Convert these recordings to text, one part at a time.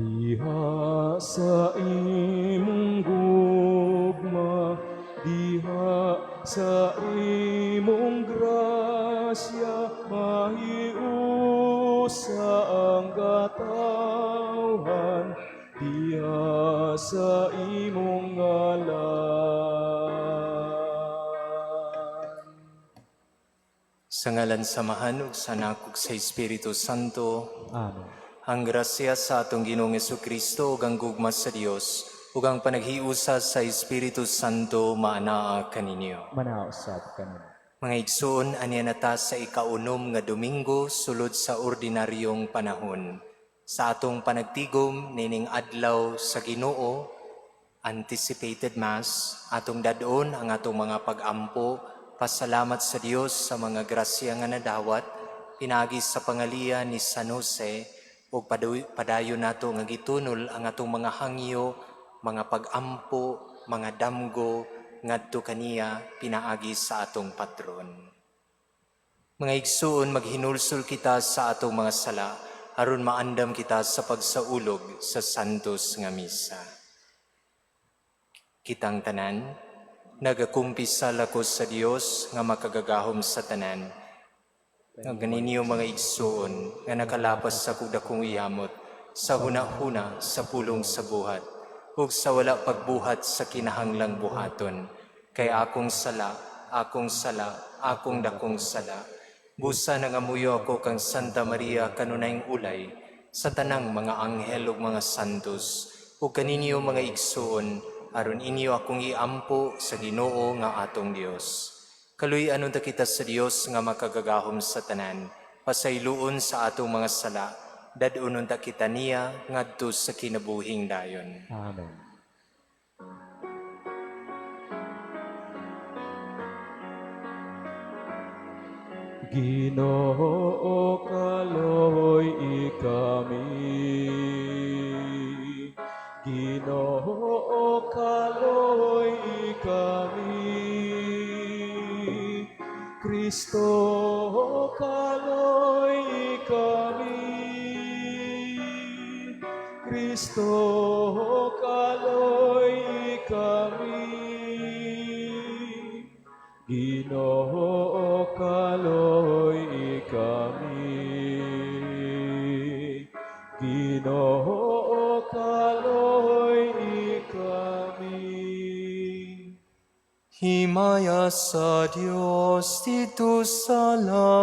Diha sa imong gugma, diha sa imong grasya, mahiusa ang katawhan diha sa imong ngalan. Sa ngalan sa Amahan ug sa Anak ug sa Espiritu Santo. Amen. Ang grasya sa atong Ginoong Kristo ug ang gugma sa Dios ug ang panaghiusa sa Espiritu Santo maanaa kaninyo. Manausab kanimo. Mga igsoon, ania na ta sa ikaunom nga Domingo sulod sa ordinaryong panahon. Sa atong panagtigom nining adlaw sa Ginoo, anticipated Mass, atong dad-on ang atong mga pag-ampo, pasalamat sa Dios sa mga grasya nga nadawat, pinaagi sa pangaliya ni San Jose, ug padayon nato nga gitunol ang atong mga hangyo, mga pag-ampo, mga damgo ngadto kaniya pinaagi sa atong patron. Mga igsuon, maghinulsol kita sa atong mga sala aron maandam kita sa pagsaulog sa Santos nga Misa. Kitang tanan, nagakumpisal ako sa Dios nga makagagahom sa tanan. Nga ganinyo, mga igsuon, nga nakalapas sa dakong iyamot, sa huna-huna, sa pulong, sa buhat, ug sa wala pagbuhat sa kinahanglang buhaton. Kay akong sala, akong sala, akong dakong sala. Busa nangamuyo ako kang Santa Maria, kanunayng ulay, sa tanang mga anghel ug mga santos, ug kaninyo, mga igsuon, aron inyo akong iampo sa Ginoo nga atong Dios. Kaluy-an unta kita sa Dios nga makagagahom sa tanan, pasayloon sa atong mga sala, dad-on unta kita niya ngadto sa kinabuhing dayon. Amen. Ginoo, kaloy-i kami. Ginoo, kaloy-i kami. Kristo, kaloy-i kami. Kristo, kaloy-i kami. Ginoo, kaloy-i kami. Ginoo, kaloy-i kami. Himaya sa Dios didto sa langit.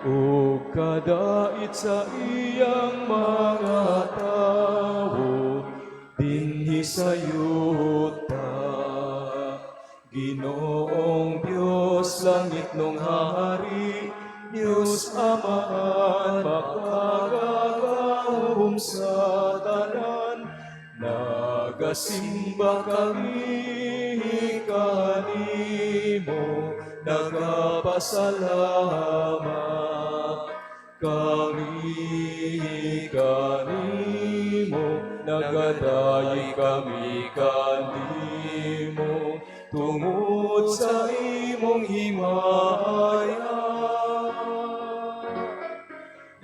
Ug kadait sa iyang mga tawo dinhi sa yuta. Ginoong Dios, langitnong hari, Dios Amahan, makagagahom sa tanan, nagasimba kami kanimo, nagapasalamat kami kanimo, nagadayi kami kanimo, tungod sa imong himaya.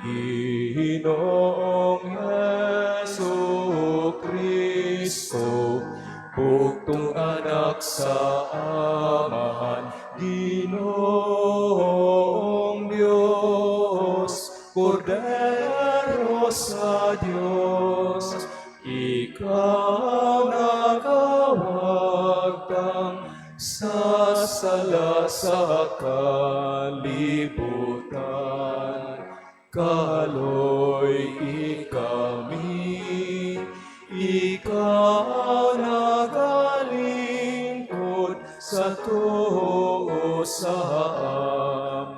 Ginoong Hesu Kristo, bugtong Anak sa Amahan, Ginoong Diyos, Kordero sa Diyos, ikaw nagawagtang sa sala sa kalibutan. Kaloy-i kami, ikaw nagalingkod sa tuo sa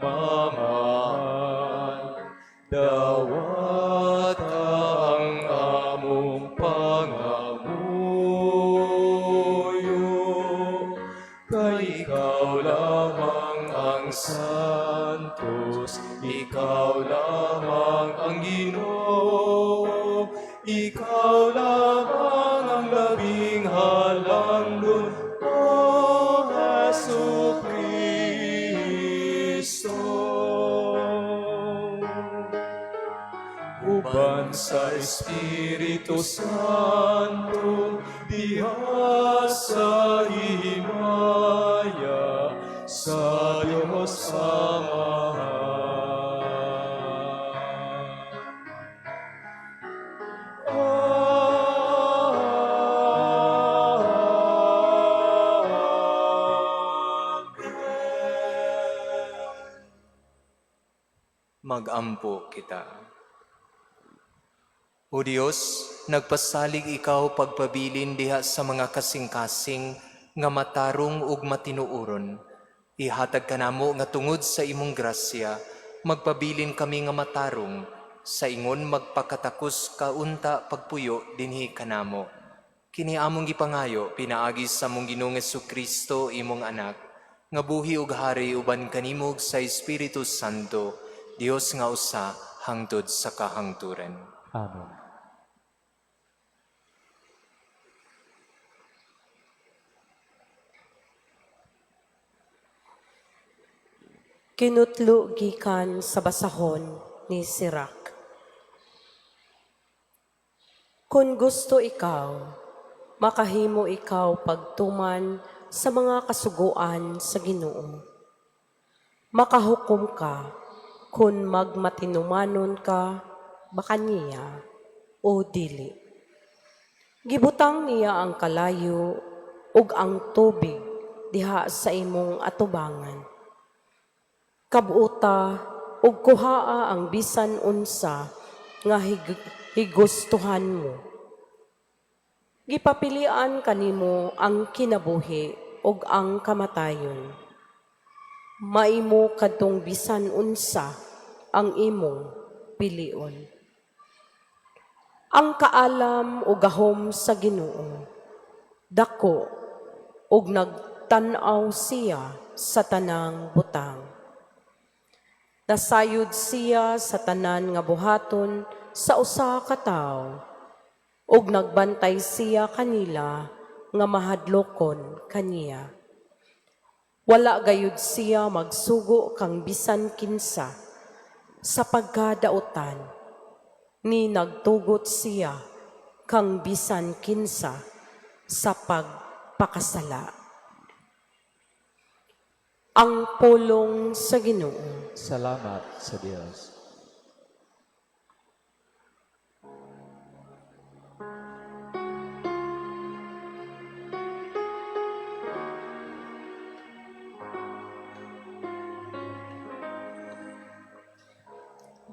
Amahan. Dawata ang among pangamuyo, kay ikaw lamang ang santos, ikaw lamang ang Ginoo, ikaw lamang ang labing halangdon, O Hesu Kristo. Uban sa Espiritu Santo, diha sa himaya sa Dios Amahan. Amen. Magampo kita. O Dios, nagpasalig ikaw pagpabilin diha sa mga kasing-kasing nga matarong ug matinuoron. Ihatag kanamo nga tungod sa imong grasya, magpabilin kami nga matarong, sa ingon magpakatakos ka unta pagpuyo dinhi kanamo. Kini among gipangayo pinaagi sa among Ginoong Kristo, imong anak, nga buhi ug hari uban kanimo ug sa Espiritu Santo, Dios nga usa hangtod sa kahangturan. Amen. Kinutlo gikan sa basahon ni Sirac. Kung gusto ikaw, makahimo ikaw pagtuman sa mga kasuguan sa Ginoo. Makahukom ka kung magmatinumanon ka ba kaniya o dili. Gibutang niya ang kalayo ug ang tubig diha sa imong atubangan. Kabuta ug kuhaa ang bisan unsa nga higustuhan mo. Gipapilian kanimo ang kinabuhi ug ang kamatayon. Maimo kadtong bisan unsa ang imong pilion. Ang kaalam ug gahom sa Ginoo dako ug nagtan-aw siya sa tanang butang. Nasayod siya sa tanan nga buhaton sa usa ka tawo ug nagbantay siya kanila nga mahadlokon kaniya. Wala gayud siya magsugo kang bisan kinsa sa pagkadautan, ni nagtugot siya kang bisan kinsa sa pagpakasala. Ang pulong sa Ginoo. Salamat sa Dios.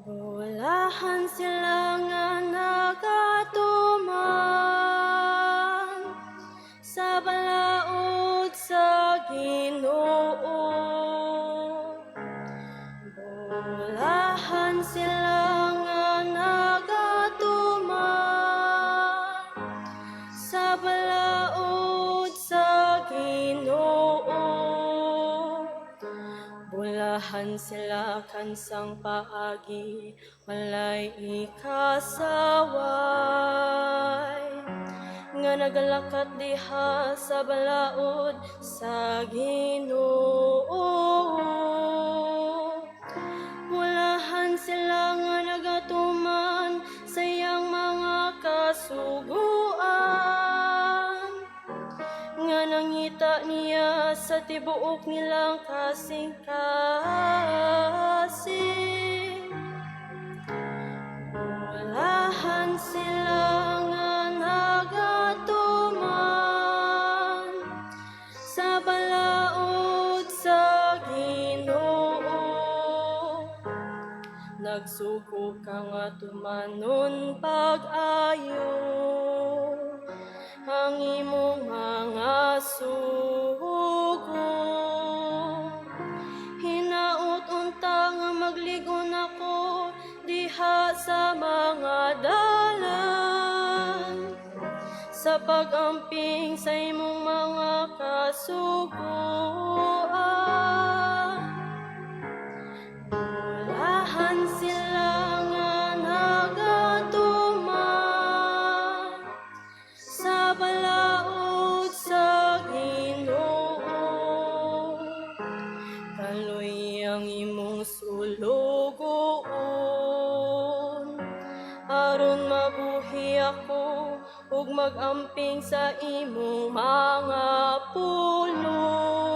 Bulahan sila nga nagatuman sa balaod sa Ginoo. Bulahan sila nga nagatuman sa balaod sa Ginoo. Bulahan sila kansang paagi, walay ikasaway, nga nagalakat diha sa balaod sa Ginoo. Bulahan sila nga nagatuman sa iyang mga kasuguan, nga nangita niya sa tibuok nilang kasing-kasing. Bulahan sila nga nagatuman sa balaod sa Ginoo. Nagsugo ka nga tumanon pag-ayo ang imong mga sugo. Hinaot unta nga magligon ako diha sa mga dalan, sa pag-amping sa imong mga kasuguan. Bulahan sila nga nagatuman sa balaod sa Ginoo. Kaloy ang imong sulugoon, Ug mag-amping sa imong mga pulong.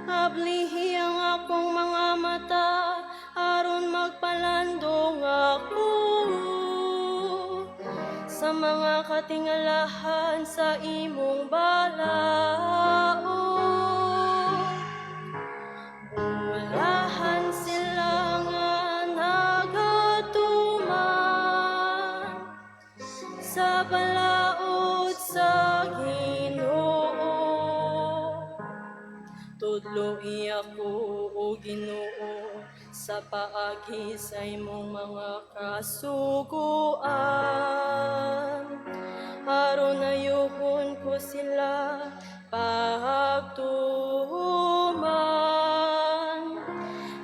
Ablihi ang akong mga mata aron magpalandong ako sa mga katingalahan sa imong balaod. Bulahan sila nga nagatuman sa balaod sa Ginoo. Tudloi ako, O Ginoo, sa paagi sa imong mga kasuguan. Aron ayuhon ko sila pagtuman.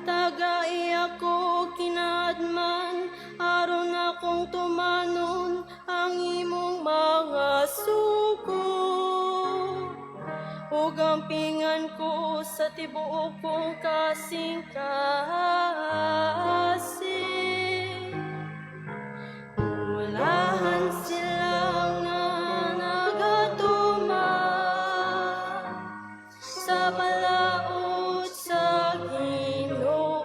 Tagai ako kinaadman, aron akong tumanon ang imong mga sugo. Ug ampingan ko sa tibuok kong kasing-kasing. Bulahan sila nga nagatuman sa balaod sa Ginoo.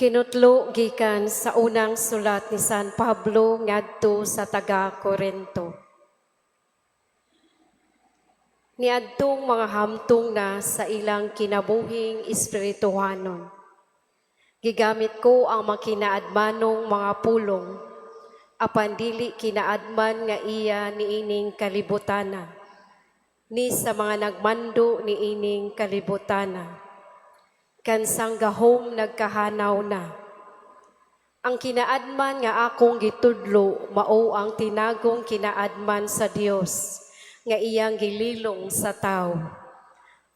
Kinutlo gikan sa unang sulat ni San Pablo ngadto sa taga Korinto. Niadtong mga hamtong na sa ilang kinabuhing espirituhanon. Gigamit ko ang makinaadmanong mga pulong, apan dili kinaadman nga iya niining kalibutana, ni sa mga nagmando niining kalibutana kansang gahom nagkahanaw na. Ang kinaadman nga akong gitudlo mao ang tinagong kinaadman sa Dios nga iyang gililong sa tawo.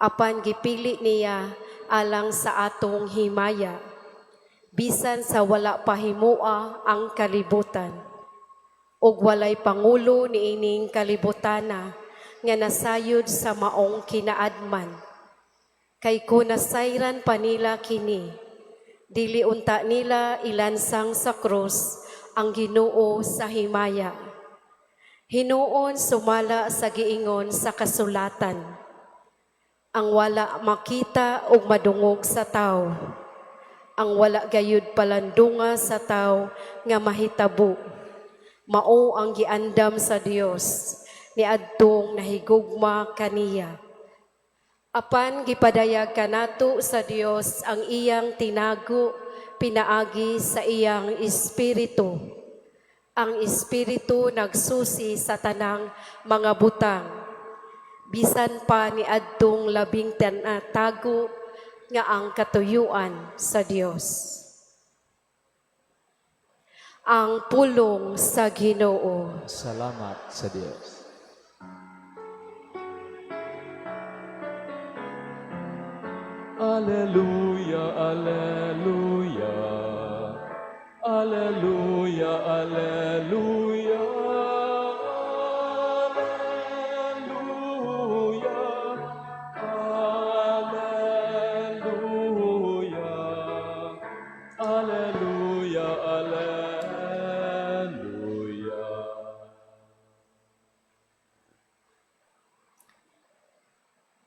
Apan gipili niya alang sa atong himaya, bisan sa wala pa himua ang kalibutan. Ug walay pangulo niining kalibutana nga nasayod sa maong kinaadman. Kay kun nasayran pa nila kini, dili unta nila ilansang sa krus ang Ginoo sa himaya. Hinuon sumala sa giingon sa kasulatan, ang wala makita ug madungog sa tawo, ang wala gayud palandunga sa tawo nga mahitabo, mao ang giandam sa Dios niadtong nahigugma kaniya. Apan gipadayag kanato sa Dios ang iyang tinago pinaagi sa iyang espiritu. Ang espiritu nagsusi sa tanang mga butang. Bisan pa niadtong labing tago nga ang katuyuan sa Dios. Ang pulong sa Ginoo. Salamat sa Dios. Alleluia, alleluia. Alleluia, alleluia. Alleluia. Alleluia. Alleluia, alleluia.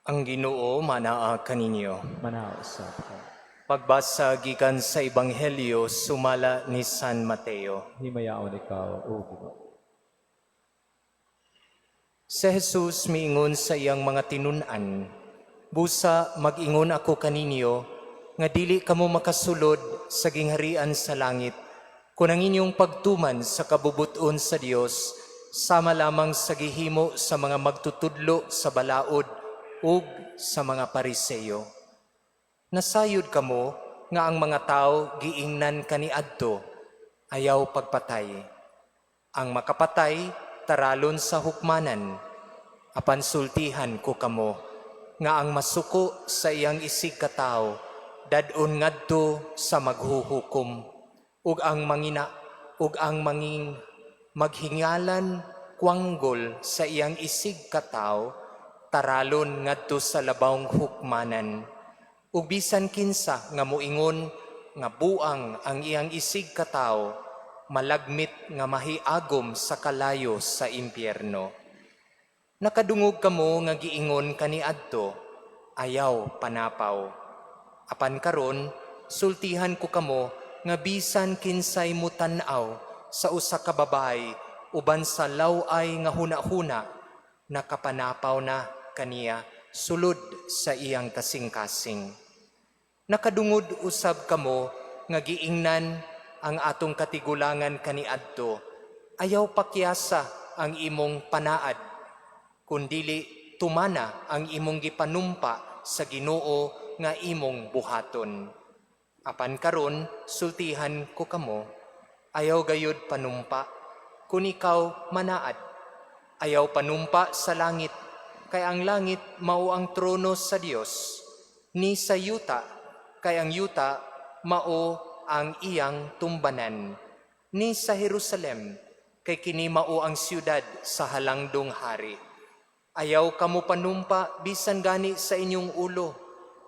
Ang Ginoo manaa kaninyo. Manausap ka. Pagbasa gikan sa Ebanghelyo sumala ni San Mateo. Himayaon ikaw, O Ginoo. Si Jesus miingon sa iyang mga tinun-an, "Busa mag-ingon ako kaninyo nga dili kamo makasulod sa gingharian sa langit kung ang inyong pagtuman sa kabubut-on sa Dios sama lamang sa gihimo sa mga magtutudlo sa balaod ug sa mga Pariseo. Nasayod kamo nga ang mga tao giingnan kaniadto, ayaw pagpatay. Ang makapatay taralon sa hukmanan. Apan sultihan ko kamo nga ang masuko sa iyang isig katawo dad-on ngadto sa maghuhukom ug ang mangina ug ang manging maghingalan kwanggol sa iyang isig katawo taralon ngadto sa labawng hukmanan. Ug bisan kinsa nga moingon nga buang ang iyang isig katawo, malagmit nga mahiagom sa kalayo sa impyerno. Nakadungog kamo nga giingon kaniadto, "Ayaw panapaw." Apan karon, sultihan ko kamo nga bisan kinsay mutan-aw sa usa ka babayi uban sa law-ay nga hunahuna, nakapanapaw na kaniya sulod sa iyang kasing-kasing. Nakadungog usab kamo nga giingnan ang atong katigulangan kaniadto, "Ayaw pakyasa ang imong panaad, kundili tumana ang imong gipanumpa sa Ginoo nga imong buhaton." Apan karon, sultihan ko kamo, ayaw gayud panumpa kung ikaw manaad. Ayaw panumpa sa langit, kay ang langit mao ang trono sa Dios, ni sa yuta, kay ang yuta mao ang iyang tumbanan, ni sa Jerusalem, kay kini mao ang siyudad sa halangdong hari. Ayaw kamo panumpa bisan gani sa inyong ulo,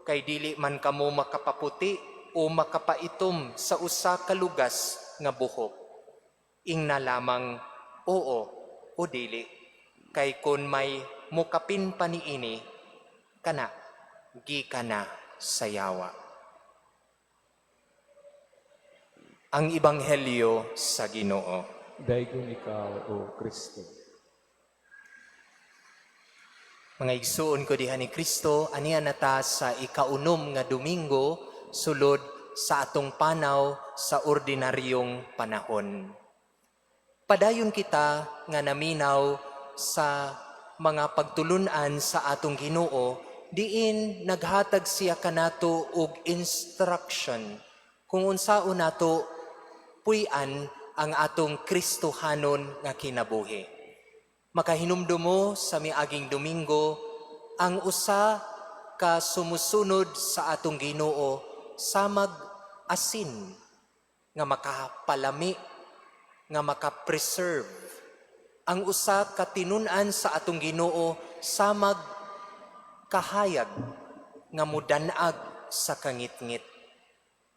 kay dili man kamo makapaputi o makapaitom sa usa ka lugas nga buhok. Ingna lamang oo o dili, kay kon may mukapin pa niini, kana gikan na sa yawa. Ang Ebanghelyo sa Ginoo. Daygon ikaw, O Kristo. Mga igsuon ko diha ni Kristo, aniya na ta sa ikaunom nga Domingo sulod sa atong panaw sa ordinaryong panahon. Padayon kita nga naminaw sa mga pagtulunan sa atong Ginoo diin naghatag siya kanato og instruction kung unsaon nato puy-an ang atong Kristohanon nga kinabuhi. Makahinumdum mo sa miaging Domingo, ang usa ka sumusunod sa atong Ginoo samag asin nga makapalami, nga makapreserve. Ang usa ka tinun-an sa atong Ginoo samag kahayag nga mudanag sa kangitngit.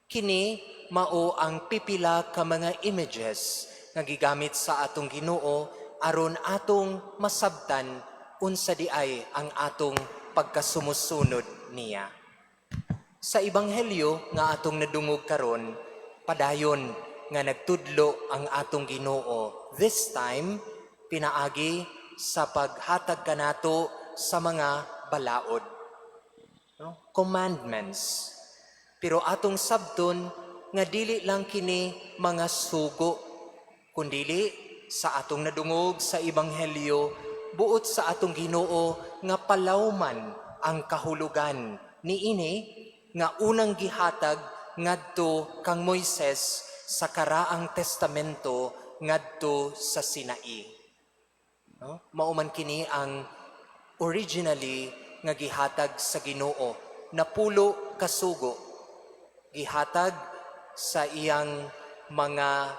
Kini mao ang pipila ka mga images nga gigamit sa atong Ginoo aron atong masabtan unsa di ay ang atong pagkasumusunod niya. Sa ebanghelyo nga atong nadungog karon, padayon nga nagtudlo ang atong Ginoo. This time, pinaagi sa paghatag kanato sa mga balaod. No? Commandments. Pero atong sabton nga dili lang kini mga sugo, kundili sa atong nadungog sa ebanghelyo, buot sa atong Ginoo nga palawman ang kahulugan niini nga unang gihatag ngadto kang Moises sa Karaang Testamento ngadto sa Sinai. No? Mao man kini ang originally nga gihatag sa Ginoo na 10 ka sugo, gihatag sa iyang mga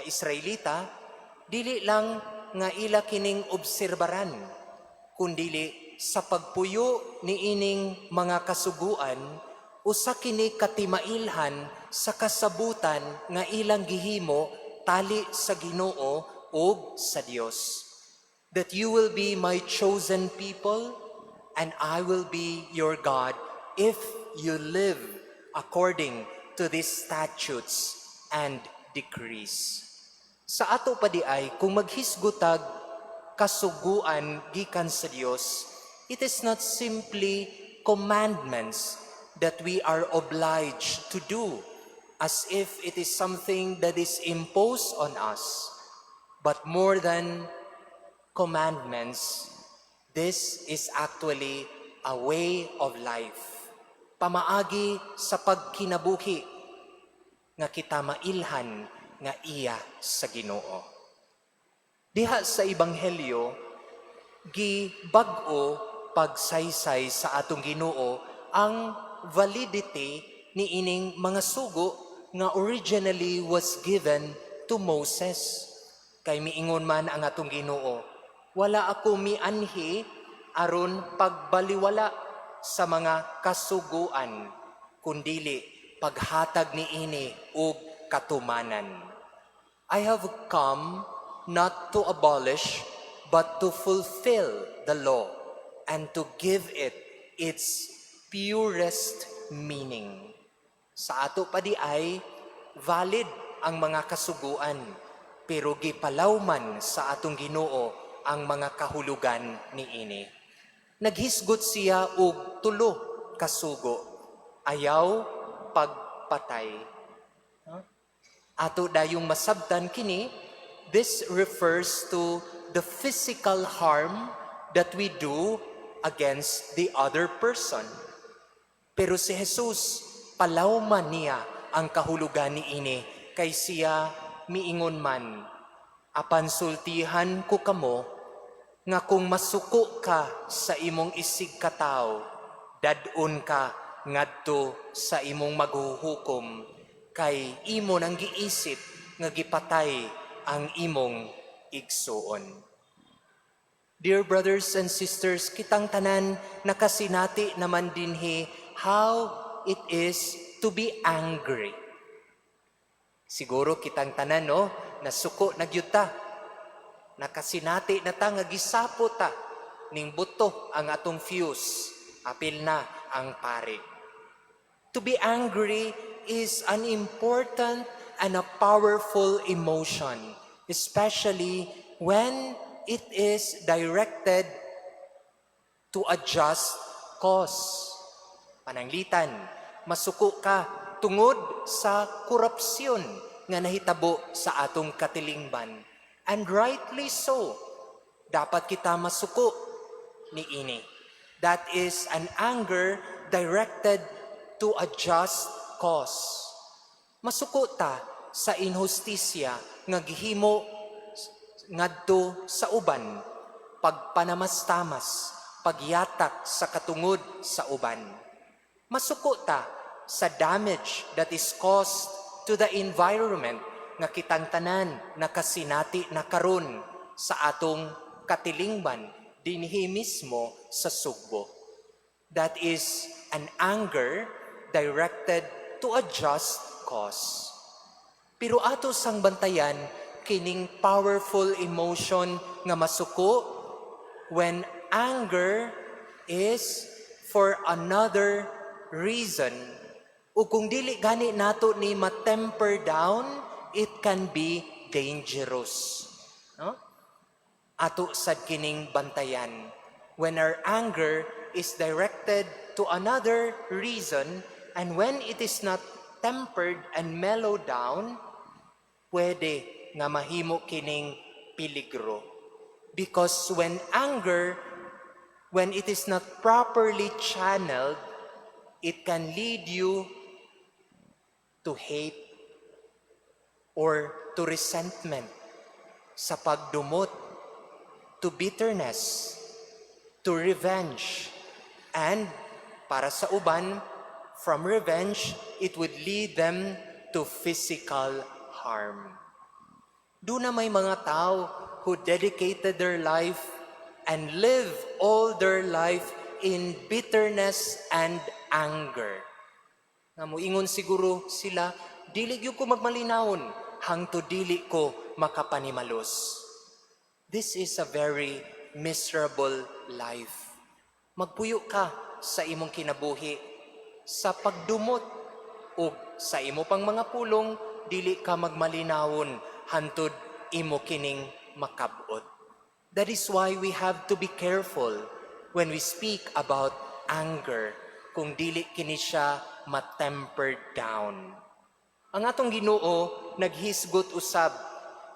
Israelita, dili lang nga ila kining obserbaran, kundili sa pagpuyo niining mga kasuguan, usa kini katimailhan sa kasabutan nga ilang gihimo tali sa Ginoo ug sa Dios, that you will be my chosen people and I will be your God if you live according to these statutes and decrees. Sa ato pa di ay, kung maghisgutag kasuguan gikan sa Dios, it is not simply commandments that we are obliged to do as if it is something that is imposed on us, but more than commandments, this is actually a way of life. Pamaagi sa pagkinabuhi nga kita mailhan nga iya sa Ginoo. Diha sa Ebanghelyo, gibag-o pagsaysay sa atong Ginoo ang validity niining mga sugo nga originally was given to Moses. Kay miingon man ang atong Ginoo, Wala ako mianhi aron pagbaliwala sa mga kasuguan, kundili paghatag niini og katumanan. I have come not to abolish, but to fulfill the law and to give it its purest meaning. Sa ato pa diay, valid ang mga kasuguan, pero gipalawman sa atong Ginoo ang mga kahulugan niini. Naghisgot siya og tulo kasugo. Ayaw pagpatay. Ato dayong masabtan kini, this refers to the physical harm that we do against the other person. Pero si Jesus, palawman niya ang kahulugan niini kay siya miingon man, "Apan sultihan ko kamo nga kung masuko ka sa imong isig katawo, dad-on ka ngadto sa imong maghuhukom kay imo nang giisip nga gipatay ang imong igsuon." Dear brothers and sisters, kitang tanan nakasinati naman dinhi how it is to be angry. Siguro kitang tanan, no, nasuko na gyud ta. Nakasinati na ta nga gisapo ta ning buto ang atong fuse. Apil na ang pari. To be angry is an important and a powerful emotion, especially when it is directed to a just cause. Pananglitan, masuko ka tungod sa korupsyon nga nahitabo sa atong katilingban. And rightly so. Dapat kita masuko niini. That is an anger directed to a just cause. Masuko ta sa inhustisya nga gihimo ngadto sa uban, pagpanamastamas, pagyatak sa katungod sa uban. Masuko ta sa damage that is caused to the environment nga kitang tanan nakasinati na karon sa atong katilingban dinhi mismo sa Sugbo. That is an anger directed to a just cause. Pero ato sang bantayan kining powerful emotion nga masuko when anger is for another reason, o kung dili gani nato ni ma-temper down, it can be dangerous. No? Ato sad kining bantayan. When our anger is directed to another reason and when it is not tempered and mellowed down, pwede nga mahimo kining peligro. Because when anger, when it is not properly channeled, it can lead you to hate or to resentment, sa pagdumot, to bitterness, to revenge, and para sa uban, from revenge, it would lead them to physical harm. Duna may mga tao who dedicated their life and live all their life in bitterness and anger. Nga muingon siguro sila, "Dili gyud ko magmalinawon hangtod dili ko makapanimalos." This is a very miserable life. Magpuyo ka sa imong kinabuhi sa pagdumot ug sa imo pang mga pulong, dili ka magmalinawon hantod imo kining makabot. That is why we have to be careful when we speak about anger kung dili kini siya ma-tempered down. Ang atong Ginoo naghisgot usab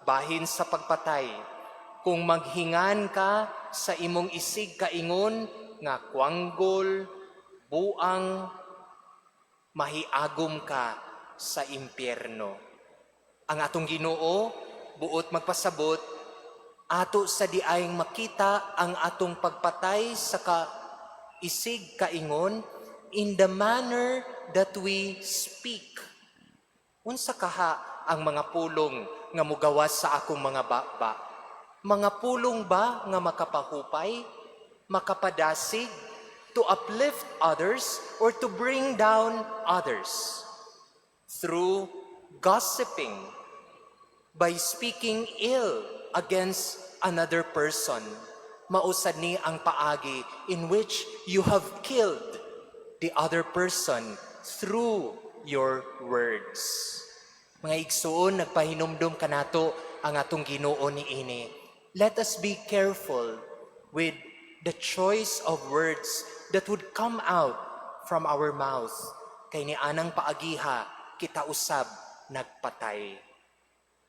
bahin sa pagpatay. Kung maghingan ka sa imong isig kaingon nga kwanggol, buang, mahiagom ka sa impyerno. Ang atong Ginoo buot magpasabot, ato sa diayng makita ang atong pagpatay sa ka isig kaingon in the manner that we speak. Unsa kaha ang mga pulong nga mugawas sa akong mga baba? Mga pulong ba nga makapahupay, makapadasig, to uplift others or to bring down others? Through gossiping, by speaking ill against another person, mao sad ni ang paagi in which you have killed the other person through your words. Mga igsuon, nagpahinumdum kanato ang atong Ginoo niini. Let us be careful with the choice of words that would come out from our mouth. Kay ni anang paagiha, kita usab nagpatay.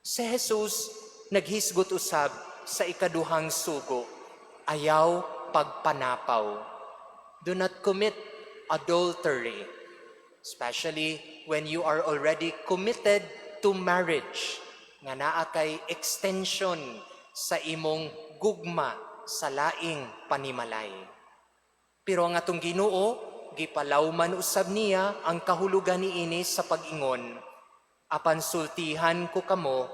Si Jesus naghisgot usab sa ikaduhang sugo, ayaw pagpanapaw. Do not commit adultery, especially when you are already committed to marriage, nga naa kay extension sa imong gugma sa laing panimalay. Pero ang atong Ginoo, gipalawman usab niya ang kahulugan niini sa pag-ingon, "Apan sultihan ko kamo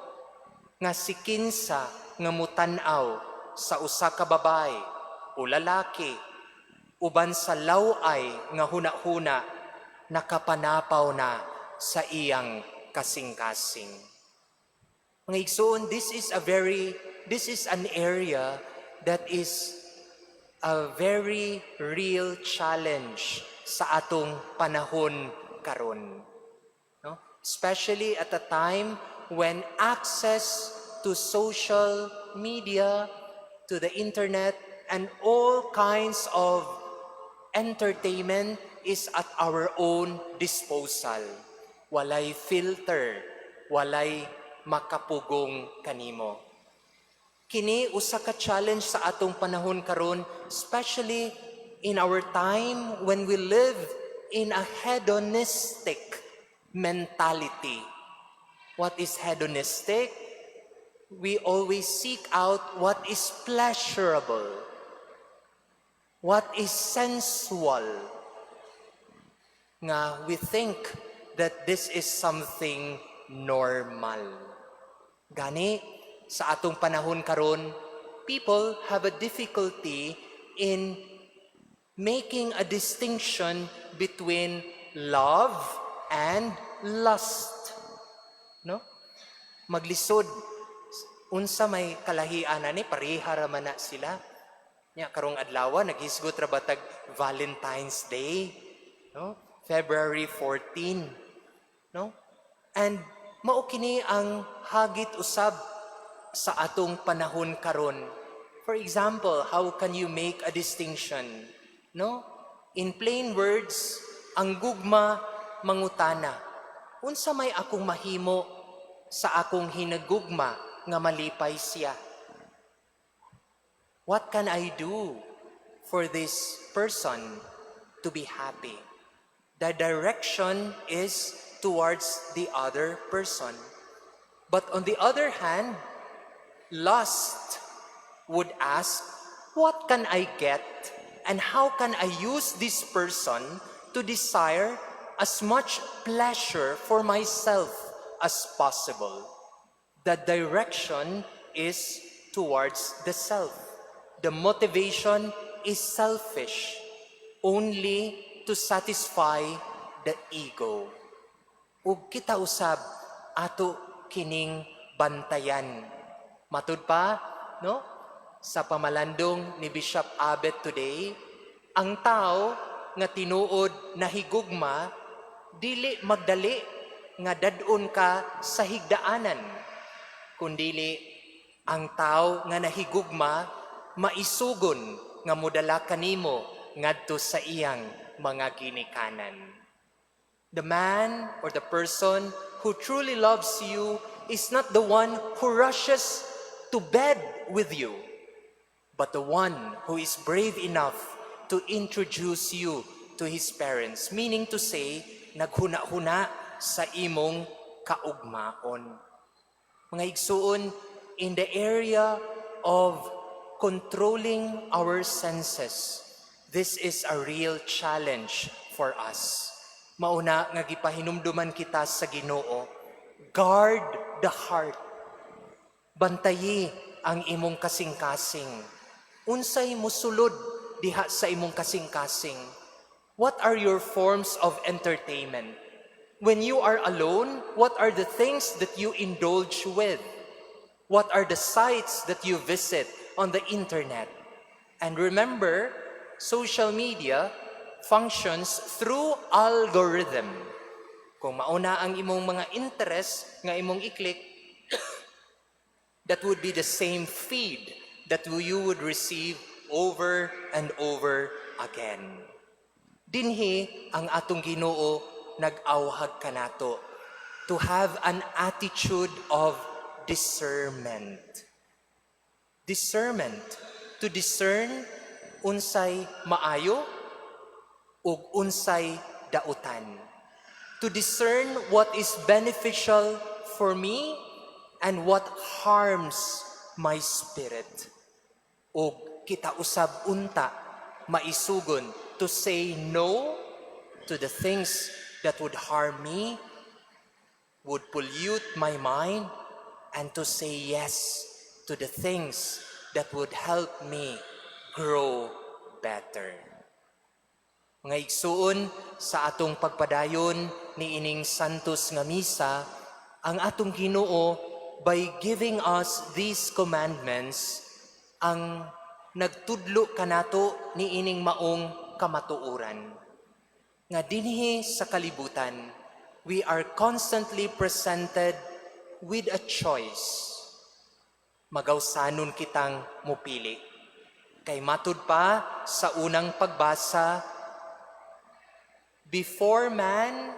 nga si kinsa nga mutan-aw sa usa ka babae o lalaki uban sa laway nga hunahuna, nakapanapaw na sa iyang kasing-kasing." Mga igsoon, this is an area that is a very real challenge sa atong panahon karon. No? Especially at a time when access to social media, to the internet, and all kinds of entertainment is at our own disposal. Walay filter, walay makapugong kanimo. Kini usa ka challenge sa atong panahon karon, especially in our time when we live in a hedonistic mentality. What is hedonistic? We always seek out what is pleasurable, what is sensual. Nga we think that this is something normal. Gani, sa atong panahon karon, people have a difficulty in making a distinction between love and lust. No? Maglisod unsa may kalahian ani, pareha ra man na sila. Nya karong adlaw naghisgot ra ba tag Valentine's Day, no? February 14, no? And mao kini ang hagit usab sa atong panahon karon. For example, how can you make a distinction? No? In plain words, ang gugma mangutana, "Unsa may akong mahimo sa akong hinagugma nga malipay siya? What can I do for this person to be happy?" The direction is towards the other person. But on the other hand, lust would ask, "What can I get and how can I use this person to desire as much pleasure for myself as possible?" The direction is towards the self. The motivation is selfish, only to satisfy the ego. Ug kita usab ato kining bantayan. Matud pa, no? Sa pamalandong ni Bishop Abet today, ang tao nga tinuod nahigugma dili magdali nga dad-on ka sa higdaanan, kundili ang tao nga nahigugma maisugon nga modala kanimo ngadto sa iyang mga ginikanan. The man or the person who truly loves you is not the one who rushes to bed with you, but the one who is brave enough to introduce you to his parents. Meaning to say, naghuna-huna sa imong kaugmaon. Mga igsuon, in the area of controlling our senses, this is a real challenge for us. Mauna nga gipahinumduman kita sa Ginoo, guard the heart. Bantayi ang imong kasing-kasing? Unsay musulod diha sa imong kasing-kasing? What are your forms of entertainment? When you are alone, what are the things that you indulge with? What are the sites that you visit on the internet? And remember, social media functions through algorithm. Kung mao na ang imong mga interest nga imong i-click, that would be the same feed that you would receive over and over again. Dinhi ang atong Ginoo nag-awhag kanato to have an attitude of discernment. Discernment, to discern unsay maayo ug unsay dautan. To discern what is beneficial for me and what harms my spirit. Ug kita usab unta maisugon to say no to the things that would harm me, would pollute my mind, and to say yes to the things that would help me grow better. Mga igsuon, sa atong pagpadayon ni ining Santos nga Misa, ang atong Ginoo, by giving us these commandments, ang nagtudlo kanato ni ining maong kamatuoran. Nga dinhi sa kalibutan, we are constantly presented with a choice. Magawsanon kitang mupili. Kay matud pa sa unang pagbasa, before man,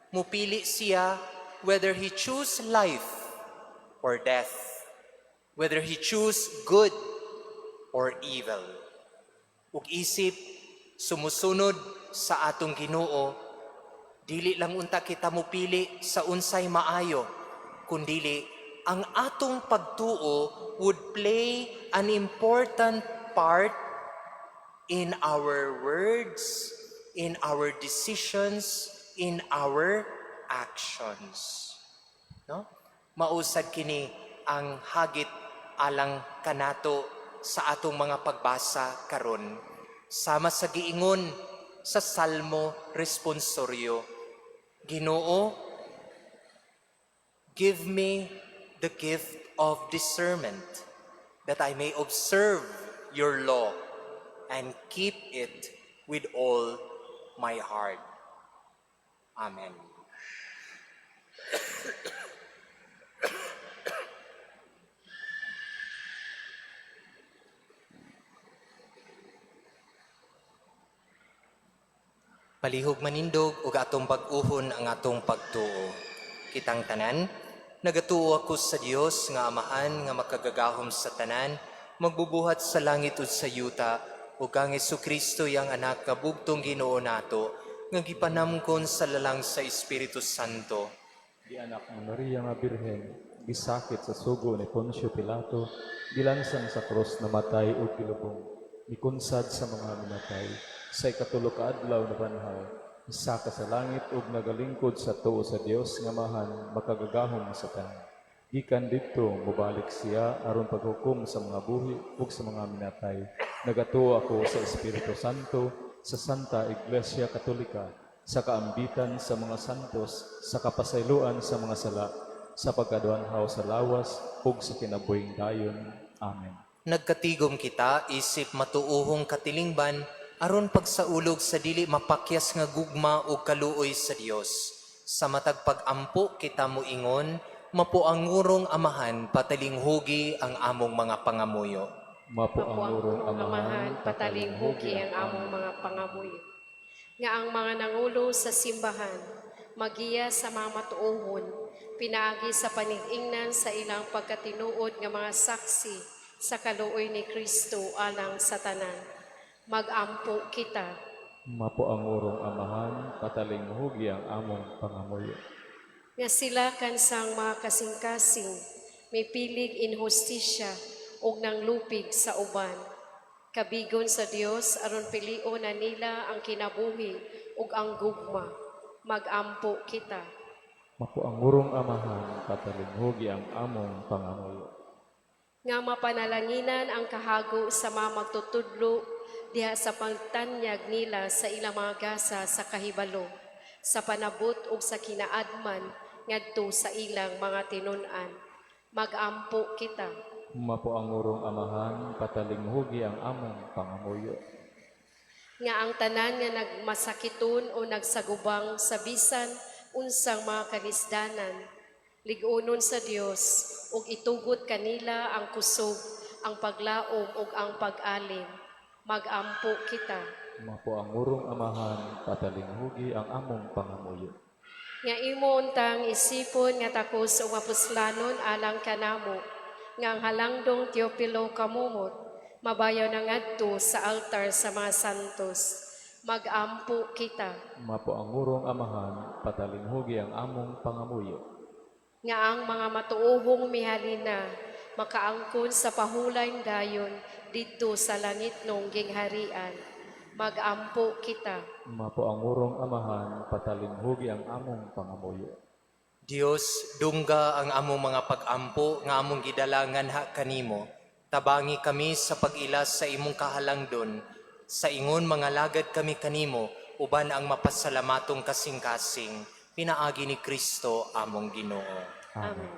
mupili siya whether he choose life or death, whether he choose good or evil. Ug isip sumusunod sa atong Ginoo, dili lang unta kita mupili sa unsay maayo, kundili ang atong pagtuo would play an important part in our words, in our decisions, in our actions. No? Mao sad kini ang hagit alang kanato sa atong mga pagbasa karon. Sama sa giingon sa Salmo responsoryo, Ginoo, give me the gift of discernment that I may observe your law and keep it with all my heart. Amen. Palihog manindog ug atong bag-uhon ang atong pagtuo. Kitang tanan, nagatuo ako sa Dios nga Amahan nga makagagahom sa tanan, magbubuhat sa langit ug sa yuta, ug kang Kristo iyang anak nga bugtong Ginoo nato, nga gipanamkon sa lalang sa Espiritu Santo. Gianak ni Maria nga Birhen, gisakit sa sugo ni Poncio Pilato, gilansang sa krus, namatay ug gilubong, mikunsad sa mga minatay, sa ikatulo ka adlaw nabanhaw, misaka sa langit ug nagalingkod sa tuo sa Dios nga Amahan makagagahom sa tanan. Gikan didto mobalik siya aron paghukom sa mga buhi ug sa mga minatay. Nagatuo ako sa Espiritu Santo, sa Santa Iglesia Katolika, sa kaambitan sa mga santos, sa kapasayloan sa mga sala, sa pagkaduanhaw sa lawas ug sa kinabuhing dayon. Amen. Nagkatigom kita isip matuohong katilingban aron pagsaulog sa dili mapakyas nga gugma ug kaluoy sa Dios. Sa matag pag-ampo kita moingon, Mapo ang ngurong Amahan, patalinghugi ang among mga pangamuyo. Mapo Mapo ang ngurong Amahan, patalinghugi ang among mga pangamuyo. Nga ang mga nangulo sa simbahan, magiya sa mga matuohon, pinaagi sa panigingnan sa ilang pagkatinuod nga mga saksi sa kaluoy ni Kristo alang sa tanan. Magampo kita. Mapo ang ngurong Amahan, patalinghugi ang among pangamuyo. Nga sila kansang mga kasing-kasing, may pilig inhustisya ug nanglupig sa uban. Kabigon sa Dios aron pilion na nila ang kinabuhi ug ang gugma. Magampo kita. Mapo ang ngurong Amahan, patalinghugi ang among pangamuyo. Nga mapanalanginan ang kahago sa mga magtutudlo diha sa pagtanyag nila sa ilang mga gasa sa kahibalo, sa panabot ug sa kinaadman ngadto sa ilang mga tinun-an. Magampo kita. Mapo ang urong Amahan, patalinghugi ang among pangamuyo. Nga ang tanan nga nagmasakiton o nagsagubang sa bisan unsang mga kalisdanan, lig-unon sa Dios ug itugot kanila ang kusog, ang paglaom ug ang pag-alim. Magampo kita. Mapo ang urong Amahan, patalinghugi ang among pangamuyo. Nga imo untang isipon nga takos ug mapuslanon alang kanamo, nga ang halangdong Teopilo kamumot mabayaw na ngadto sa altar sa mga santos. Magampo kita. Mapo ang urong Amahan, patalinghugi ang among pangamuyo. Nga ang mga matuohong mihalina makaangkon sa pahulay dayon didto sa langit nung gingharian. Magampo kita. Mapo ang urong Amahan, patalinghugi ang among pangamuyo. Dios, dungga ang among mga pag-ampo nga among gidala nganha kanimo. Tabangi kami sa pag-ilas sa imong kahalangdon. Sa ingon mga lagad kami kanimo, uban ang mapasalamatong kasing-kasing, pinaagi ni Kristo among Ginoo. Amen.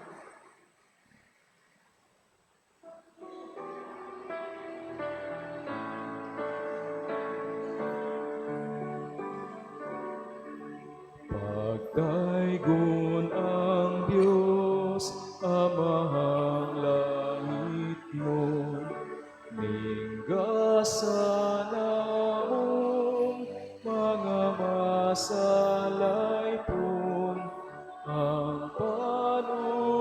Pagdaygon ang Diyos, Amahang langit mo, ninggasa namong mga masalaypon, ang panubino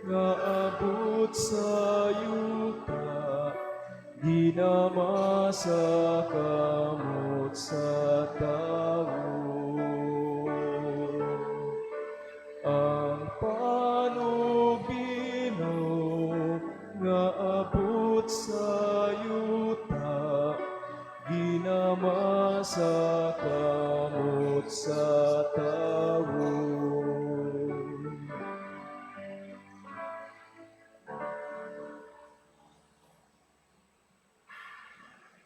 nga abot sa yuta, ginama sa kamot sa tao. Ang panubino nga abot sa yuta, ginama sa kamot sa tao.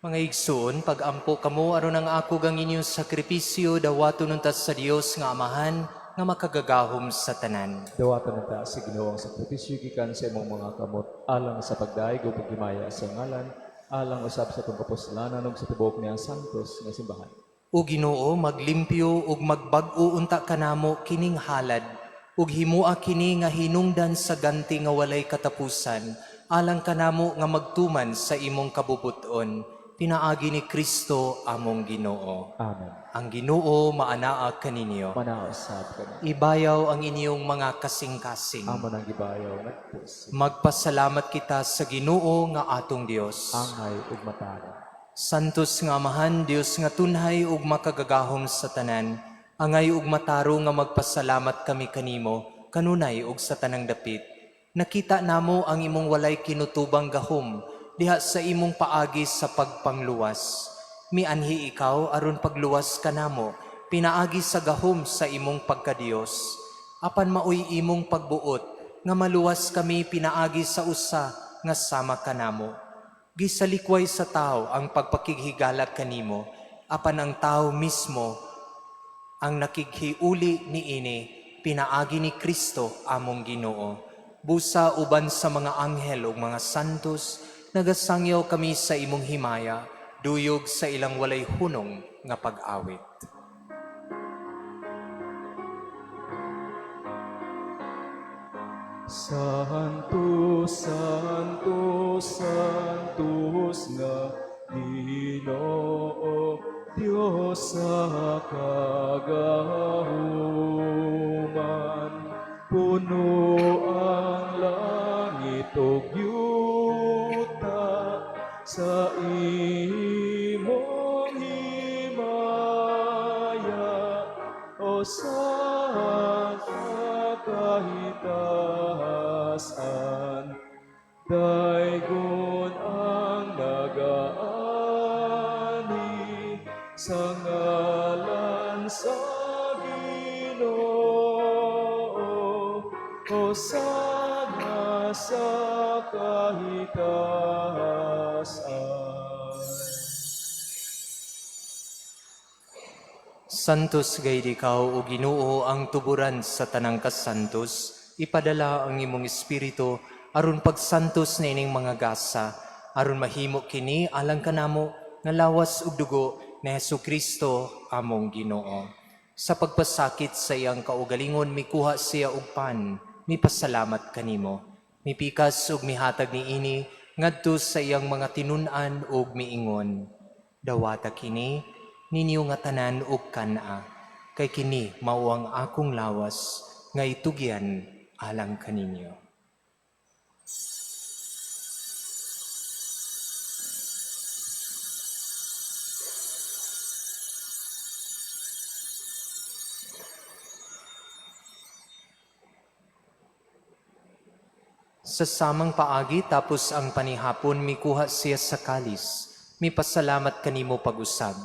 Mga igsoon, pag-ampo kamo aron ang ako gang inyong sakripisyo dawaton unta sa Dios nga Amahan nga makagagahom sa tanan. Dawatan na ta sa Ginoo ang sakripisyo gikan sa imong mga kamot alang sa pagdaig ug paghimaya sa ngalan, alang usab sa atong kapuslanan ug sa tibuok niyang santos nga simbahan. O Ginoo, maglimpyo ug magbag-o unta kanamo kining halad ug himua kini nga hinungdan sa ganti nga walay katapusan alang kanamo nga magtuman sa imong kabubut-on, pinaagi ni Kristo among Ginoo. Amen. Ang Ginoo maanaa kaninyo. Manaos sab kami. Ibayaw ang inyong mga kasing-kasing. Amo nang gibayaw ngadto sa Magpasalamat kita sa Ginoo nga atong Dios. angay ug matarong. Santos nga Amahan, Dios nga tunhay ug makagagahom sa tanan, angay ug matarong nga magpasalamat kami kanimo, kanunay ug sa tanang dapit. Nakita namo ang imong walay kinutubang gahom diha sa imong paagi sa pagpangluwas. Mianhi ikaw aron pagluwas kanamo, pinaagi sa gahom sa imong pagkadiyos. Apan maoy imong pagbuot nga maluwas kami pinaagi sa usa nga sama kanamo. Gisalikway sa tao ang pagpakighigala kanimo, apan ang tao mismo ang nakighiuli niini, pinaagi ni Kristo among Ginoo. Busa uban sa mga anghel ug mga santos, nagasangyaw kami sa imong himaya, duyog sa ilang walay hunong nga pag-awit. Santo, Santo, Santos nga Ginoo, Dios sa kagahuman. Puno ang langit ug yuta sa imong himaya, o sa kahitasan. Daygon ang nagaani sa ngalan sa Ginoo, Hosana sa kahitaas. Santos gayud ikaw, o Ginoo, ang tuburan sa tanang kasantos, ipadala ang imong espiritu aron pagsantos niining mga gasa, aron mahimo kini alang kanamo nga lawas ug dugo ni Hesukristo among Ginoo. Sa pagpasakit sa iyang kaugalingon, mikuha siya og pan, mipasalamat kanimo. Mipikas ug mihatag niini ngadto sa iyang mga tinun-an ug miingon: "Dawata kini ninyo nga tanan ug kan-a, kay kini mao ang akong lawas nga itugyan alang kaninyo." Sa samang paagi, tapos ang panihapon, mikuha siya sa kalis, mipasalamat kanimo pag-usab.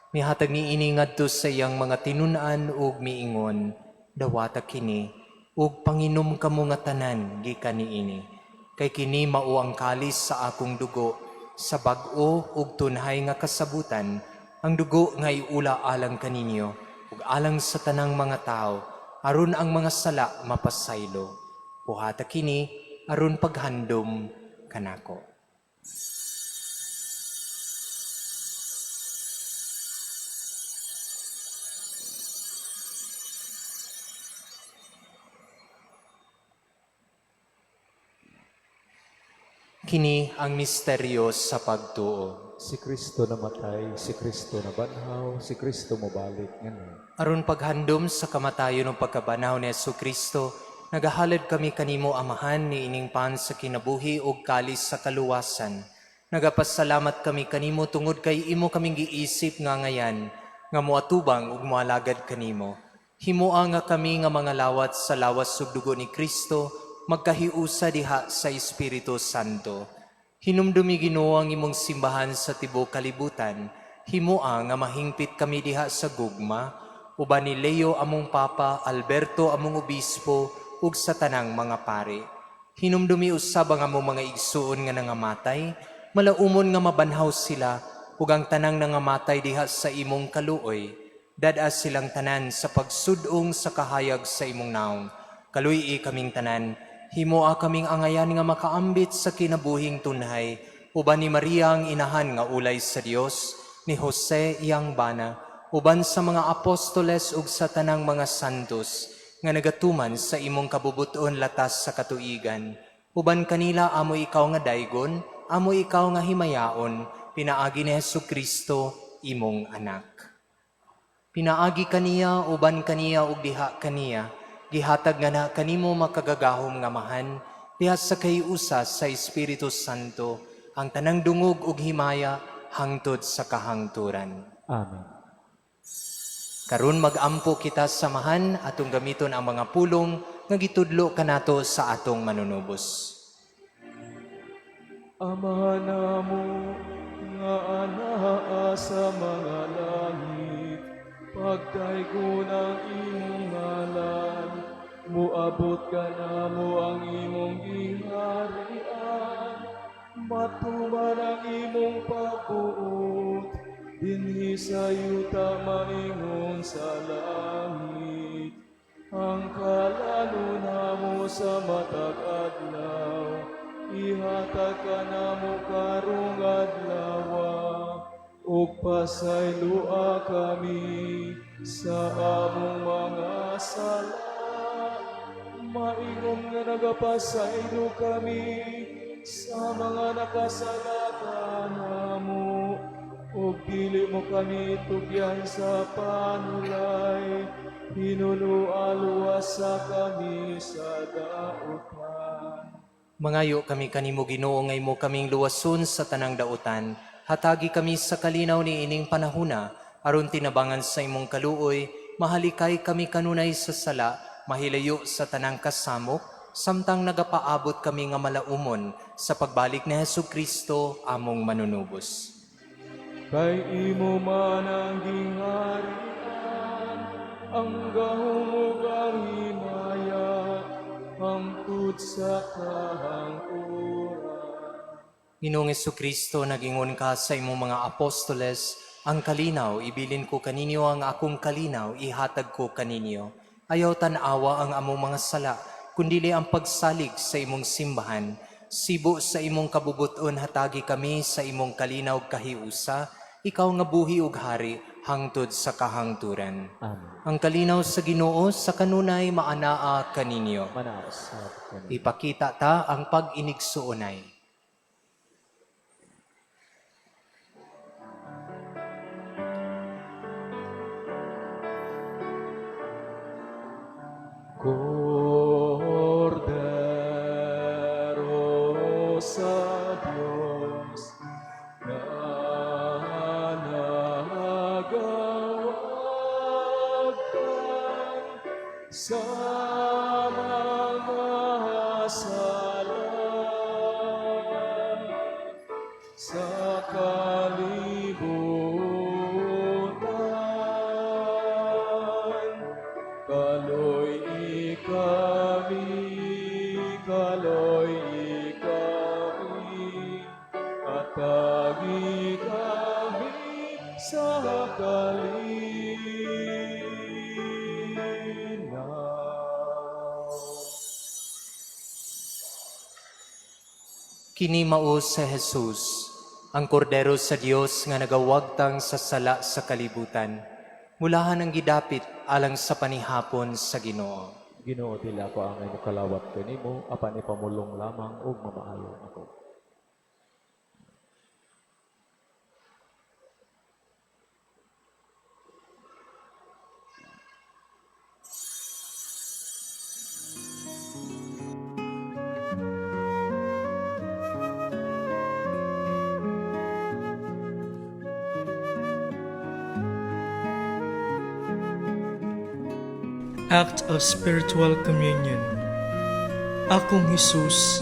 Mihatag niini ngadto sa iyang mga tinun-an ug miingon: "Dawata kini ug panginom kamo nga tanan gikan niini, kay kini mao ang kalis sa akong dugo sa bag-o ug tunhay nga kasabutan, ang dugo nga iula alang kaninyo ug alang sa tanang mga tawo aron ang mga sala mapasaylo. Buhata kini aron paghandom kanako." Kini ang misteryo sa pagtuo. Si Kristo namatay, si Kristo nabanhaw, si Kristo mobalik ngano. Aron paghandom sa kamatayon ug pagkabanhaw ni Hesukristo, nagahalad kami kanimo, Amahan, niining pan sa kinabuhi ug kalis sa kaluwasan. Nagapasalamat kami kanimo tungod kay imo kaming giisip nga ngayan nga moatubang ug moalagad kanimo. Himoa nga kami nga mga lawat sa lawas ug dugo ni Kristo magkahiusa diha sa Espiritu Santo. Hinumdumi, Ginoo, ang imong simbahan sa tibuok kalibutan. Himoa nga mahingpit kami diha sa gugma uban ni Leo among Papa, Alberto among obispo ug sa tanang mga pare. Hinumdumi usab ang among mga igsuon nga nangamatay, malaumon nga mabanhaw sila ug ang tanang nangamatay diha sa imong kaluoy. Dad-a silang tanan sa pagsudong sa kahayag sa imong naong. Kaluy-i kaming tanan, himoa kaming angayan nga makaambit sa kinabuhing tunhay, uban ni Maria ang inahan nga ulay sa Dios, ni Jose iyang bana, uban sa mga apostoles ug sa tanang mga santos nga nagatuman sa imong kabubuton latas sa katuigan. Uban kanila amo ikaw nga daygon, amo ikaw nga himayaon, pinaagi ni Hesukristo imong anak. Pinaagi kaniya, uban kaniya ug diha kaniya, gihatag nga na kanimo makagagahom nga Amahan, diha sa kahiusa sa Espiritu Santo, ang tanang dungog ug himaya hangtod sa kahangturan. Amen. Karon mag-ampo kita sa Amahan, atong gamiton ang mga pulong nga gitudlo kanato sa atong manunubos. Ama namo nga anaa sa mga langit, pagdaygon ang imong ngalan, muabot kanamo ang imong gingharian, matuman ang imong pagbuot, dinhi sa yuta maingon sa langit. Ang kalan-on namo sa matag adlaw, ihatag kanamo karong adlawa, ug pasayloa kami sa among mga sala, maingon nga nagapasaylo kami sa mga nakasala kanamo, ug dili mo kami tugyan sa panulay, hinuloa luwasa kami sa dautan. Mangayo kami kanimo, Ginoo, nga imo kaming luwason sa tanang dautan. Hatagi kami sa kalinaw ni ining panahuna aron tinabangan sa imong kaluoy, mahalikay kami kanunay sa sala, mahilayo sa tanang kasamok, samtang nagapaabot kami nga malaumon sa pagbalik ni Hesukristo among manunubos. Kay imo man ang gingharian, ang gahom ug ang himaya, hangtod Sugod sa kahangturan. Ginoong Kristo, nagingon ka sa imong mga apostoles, "Ang kalinaw ibilin ko kaninyo, ang akong kalinaw ihatag ko kaninyo." Ayaw tan-awa ang among mga sala, kundili ang pagsalig sa imong simbahan. Sibo sa imong kabubuton, hatagi kami sa imong kalinaw kahiusa, ikaw nga buhi ug hari hangtod sa kahangturan. Amen. Ang kalinaw sa Ginoo sa kanunay maanaa kaninyo. Manaa usab kaninyo. Ipakita ta ang pag-inigsuonay. Kordero sa Diyos na nagawagtang sa mga sala sa kalibutan. Kaloy-i kami, kaloy-i kami, hatagi kami sa kalinaw. Kini mao si Jesus, ang kordero sa Dios nga nagawagtang sa sala sa kalibutan. Mulahan ang gidapit alang sa panihapon sa Ginoo. Ginoo, dili ako angay mokalawat kanimo, apan ipamulong lamang ug mamaayo ako. Act of Spiritual Communion. Akong Hesus,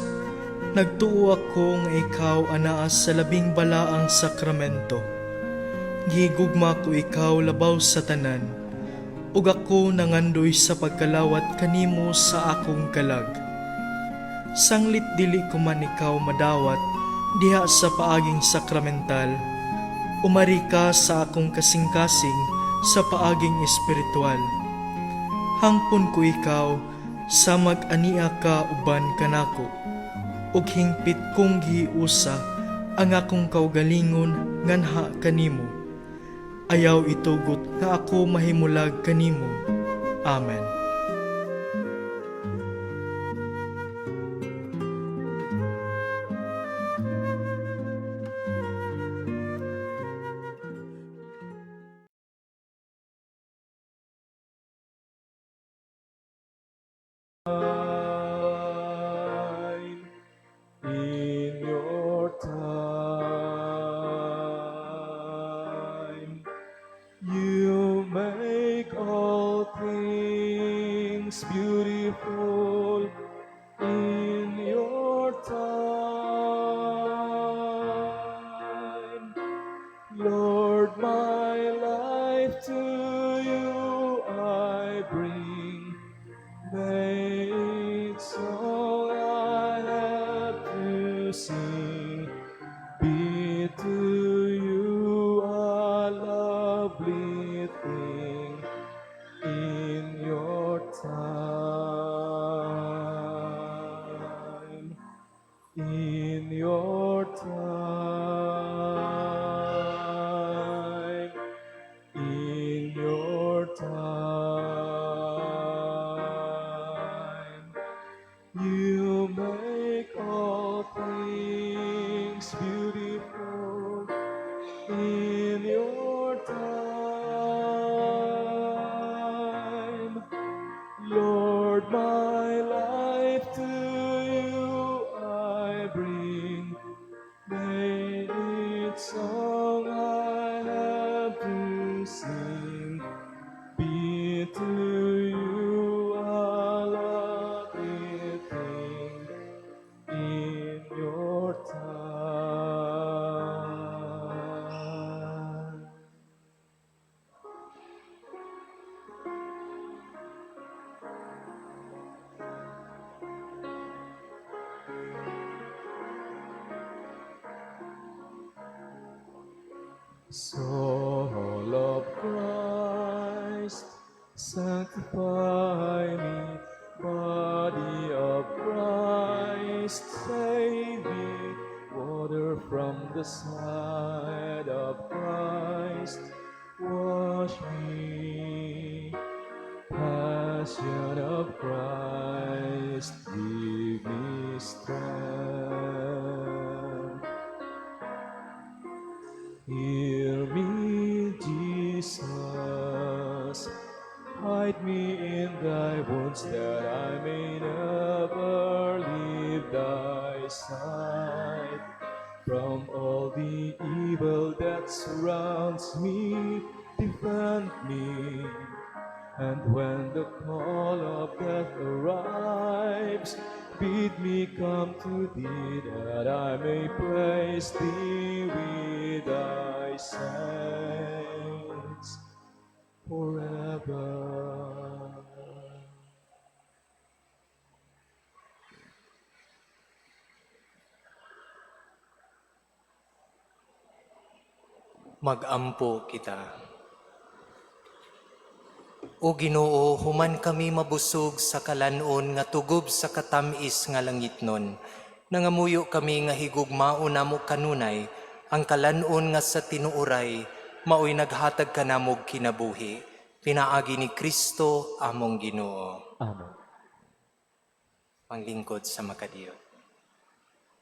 nagtuo ako nga ikaw anaa sa labing balaang sakramento. Gihigugma ko ikaw labaw sa tanan, ug ako nangandoy sa pagkalawat kanimo sa akong kalag. Sanglit dili ko man ikaw madawat diha sa paaging sakramental, umari ka sa akong kasing-kasing sa paaging espiritual. Hangpon ko ikaw sa mag-ania ka uban kanako, ug hingpit kong gihiusa ang akong kaugalingon nganha kanimo. Ayaw itugot nga ako mahimulag kanimo. Amen. In your time, you make all things beautiful in your time. Lord, my life to you I bring. May each song I have to sing be to you a lovely thing in your time. In your time. In your time. You make all things beautiful in your time. Lord, my life to you I bring. May each song I have to sing be to you a lovely thing in your time. Soul of Christ, sanctify me. Body of Christ, save me. Water from the side of Christ, wash me. Passion of Christ, give me strength. Hear me, Jesus. Hide me in thy wounds that I may never leave thy side. From all the evil that surrounds me, defend me. And when the call of death arrives, bid me come to thee that I may praise thee with thy saints forever. Magampo kita. O Ginoo, human kami mabusog sa kalanon nga tugob sa katamis nga langitnon. Nangamuyo kami nga higugmaon namo kanunay ang kalanon nga sa tinuoray maoy naghatag kanamog kinabuhi. Pinaagi ni Kristo among Ginoo. Amen. Panglingkod sa makadiyot.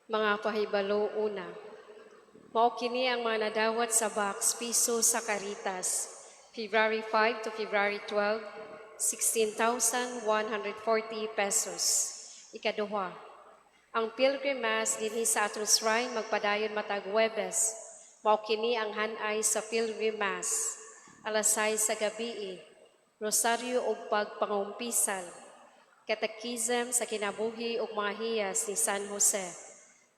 Mga pahibalo, una. Mao kini ang mga nadawat sa box piso sa Caritas. February 5 to February 12, 16,140 pesos. Ikaduha, ang Pilgrim Mass dinhi sa atong shrine magpadayon matag Huwebes. Mao kini ang hanay sa Pilgrim Mass. Alas 6 sa gabii, Rosaryo ug pagpangumpisal. Catechism sa kinabuhi ug mga hiyas ni San Jose.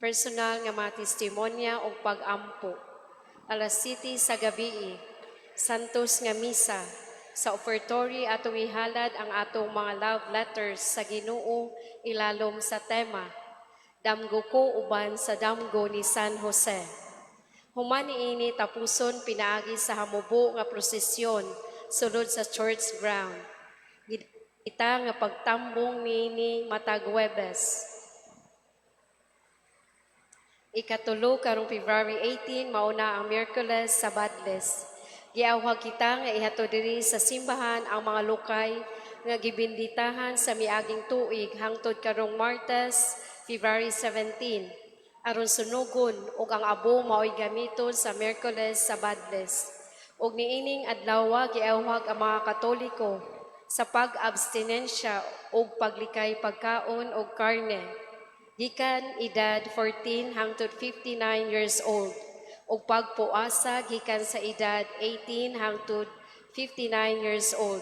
Personal nga mga testimonya ug pag-ampo. Alas 7 sa gabii, Santos nga misa. Sa offertory atong ihalad ang atong mga love letters sa Ginoo ilalom sa tema Damgo ko uban sa damgo ni San Jose. Human niini, tapuson pinaagi sa hamubo nga prosesyon sulod sa church ground. Kita nga pagtambong niini matag Huwebes. Ikatulo, karong February 18, mauna ang Miyerkules sa Badles. Giawhag kita nga ihatod diri sa simbahan ang mga lukay nga gibinditahan sa miaging tuig hangtod karong Martes, February 17, aron sunugon ug ang abo mao'y gamiton sa Miyerkules sa Badles. Ug niining adlaw, giawhag ang mga Katoliko sa pag-abstinensya ug paglikay pagkaon og karne gikan edad 14 hangtod 59 years old ug pagpuasa gikan sa edad 18 hangtod 59 years old.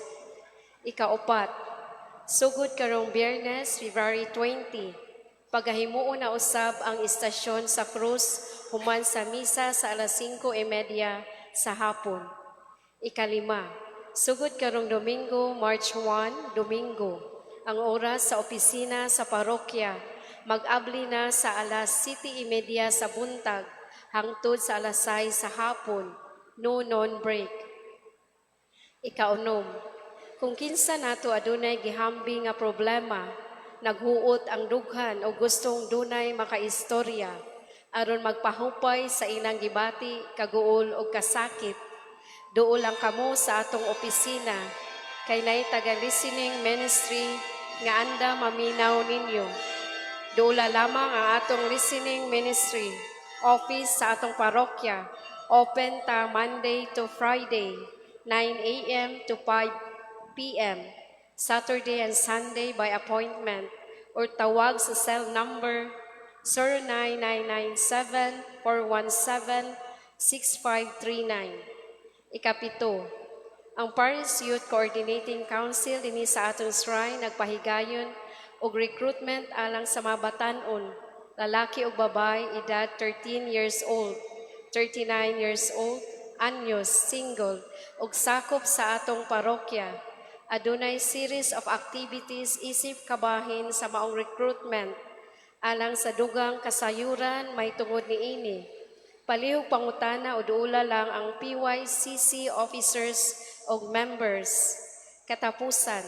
Ikaupat, sugod karong Biyernes, February 20, pagahimuon na usab ang istasyon sa krus human sa misa sa alas 5:30 sa hapon. Ikalima, sugod karong Domingo, March 1, Domingo, ang oras sa opisina sa parokya mag-abli na sa alas 7:30 sa buntag hangtod sa alas 6 sa hapon, no noon break. Ikaunom, kung kinsa nato adunay gihambi nga problema, naghuot ang dughan o gustong dunay makaistorya aron magpahupay sa ilang gibati, kaguol o kasakit, duol lang kamo sa atong opisina kay nay taga listening ministry nga anda maminaw ninyo. Duola lamang ang atong listening ministry office sa atong parokya. Open ta Monday to Friday, 9 a.m. to 5 p.m. Saturday and Sunday by appointment or tawag sa cell number 09997 417 6539. Ikapito, ang Parish Youth Coordinating Council dinhi sa atong shrine nagpahigayon og recruitment alang sa mga batan-on, lalaki ug babae, edad 13 years old, 39 years old, anyos, single, ug sakop sa atong parokya. Adunay series of activities isip kabahin sa maong recruitment alang sa dugang kasayuran may tungod niini. Palihog pangutana o duula lang ang PYCC officers o members. Katapusan,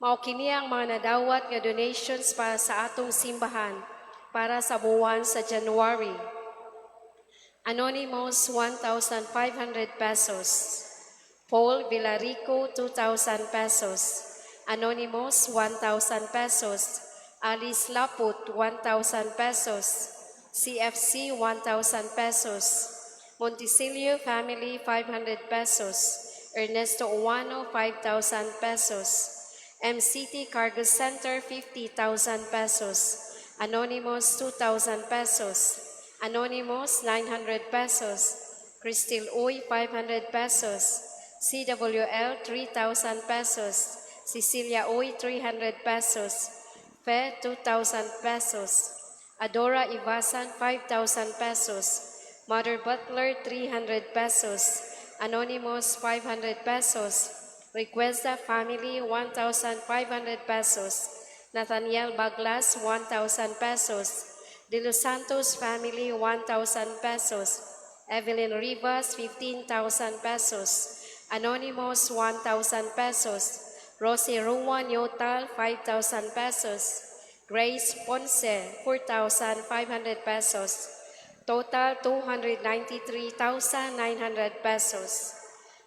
mao kini ang mga nadawat nga donations para sa atong simbahan para sa buwan sa January. Anonymous, 1,500 pesos. Paul Villarico, 2,000 pesos. Anonymous, 1,000 pesos. Alice Laput, 1,000 pesos. CFC, 1,000 pesos. Monticelio Family, 500 pesos. Ernesto Uwano, 5,000 pesos. MCT Cargo Center, 50,000 pesos. Anonymous, 2,000 pesos. Anonymous, 900 pesos. Crystal Uy, 500 pesos. CWL, 3,000 pesos. Cecilia Uy, 300 pesos. Fe, 2,000 pesos. Adora Ivasan, 5,000 pesos. Mother Butler, 300 pesos. Anonymous, 500 pesos. Requesta Family, 1,500 pesos. Nathaniel Baglas, 1,000 pesos. De Los Santos Family, 1,000 pesos. Evelyn Rivas, 15,000 pesos. Anonymous, 1,000 pesos. Rosie Ruan Yotal, 5,000 pesos. Grace Ponce, 4,500 pesos. Total, 293,900 pesos.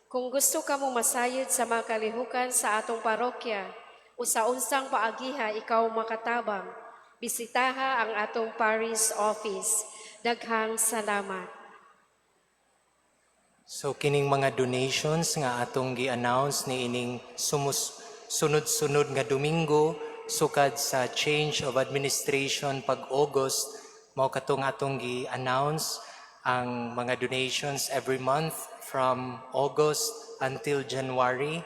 Kung gusto ka mo masayod sa mga kalihukan sa atong parokya o sa unsang paagiha ikaw makatabang, bisitaha ang atong parish office. Daghang salamat. So kining mga donations nga atong gi-announce ni ining sunod-sunod nga Domingo sukad sa change of administration pag August, mao katong atong gi-announce ang mga donations every month from August until January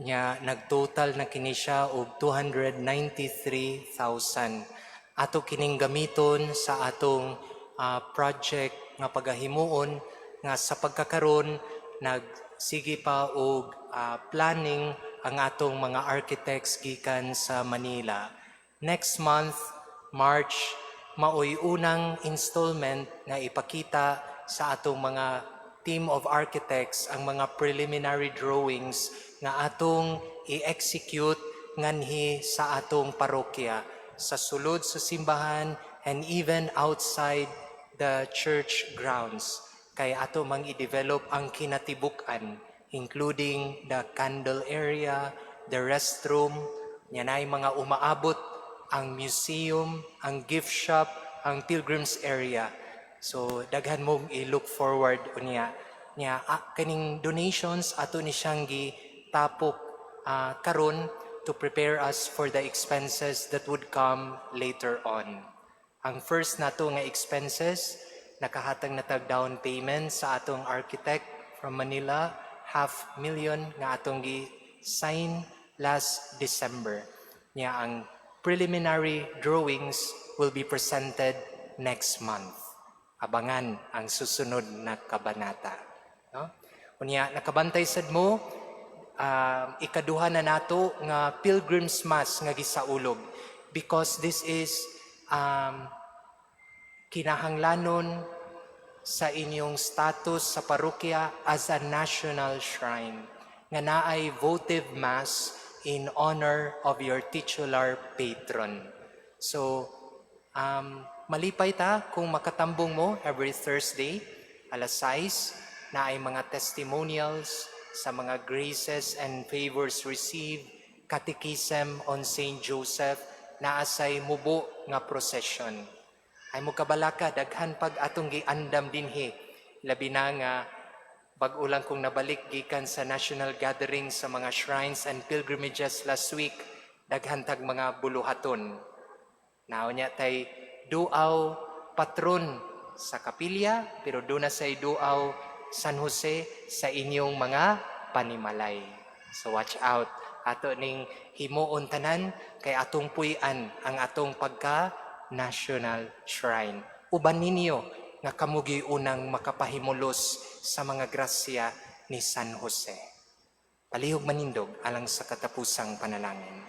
nya. Nagtotal na kini siya og 293,000. Ato kining gamiton sa atong project nga pagahimuon nga sa pagkakaron nagsige pa og planning ang atong mga architects gikan sa Manila. Next month, March, maoy unang installment nga ipakita sa atong mga team of architects ang mga preliminary drawings nga atong i-execute nganhi sa atong parokya, sa sulod sa simbahan and even outside the church grounds, kay ato mang i-develop ang kinatibuk-an, including the candle area, the restroom, nya naay mga umaabot, ang museum, ang gift shop, ang pilgrims area. So daghan mong i-look forward unya. Nya kaning donations ato ni siyang gitapok karon to prepare us for the expenses that would come later on. Ang first nato nga expenses, nakahatag na tag down payment sa atong architect from Manila, half million nga atong gi-sign last December. Nya ang preliminary drawings will be presented next month. Abangan ang susunod na kabanata. No? Unya, nakabantay sad mo, ikaduha na nato nga Pilgrim's Mass nga gisaulog because this is kinahanglanon sa inyong status sa parokya as a national shrine nga naay votive mass in honor of your titular patron. So, malipay ta kung makatambong mo every Thursday, alas 6, naay mga testimonials sa mga graces and favors received, catechism on Saint Joseph, naasay mubo nga procession. Ay mo kabalaka, daghan pag atong giandam dinhi, labi na nga bag-o lang kong nabalik gikan sa national gathering sa mga shrines and pilgrimages last week. Daghan tag mga buluhaton. Naa unya tay duaw patron sa kapilya, pero duna say duaw San Jose sa inyong mga panimalay. So watch out. Ato ning himuon tanan kay atong puy-an ang atong pagka national shrine. Uban ninyo nga kamo gyud unang makapahimulos sa mga grasya ni San Jose. Palihog manindog alang sa katapusang panalangin.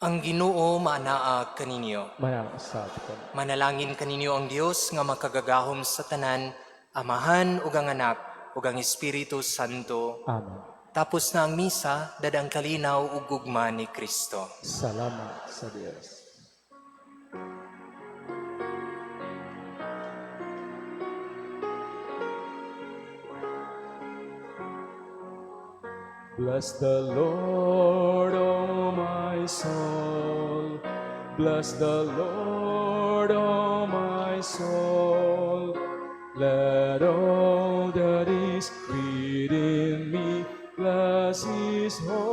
Ang Ginoo maanaa kaninyo. Manaa usab kanimo. Manalangin kaninyo ang Dios nga makagagahom sa tanan, Amahan ug ang Anak ug ang Espiritu Santo. Amen. Tapos na ang misa, dada ang kalinaw ug gugma ni Kristo. Salamat sa Dios. Bless the Lord, O my soul. Bless the Lord, O my soul. Let all that is within me bless His holy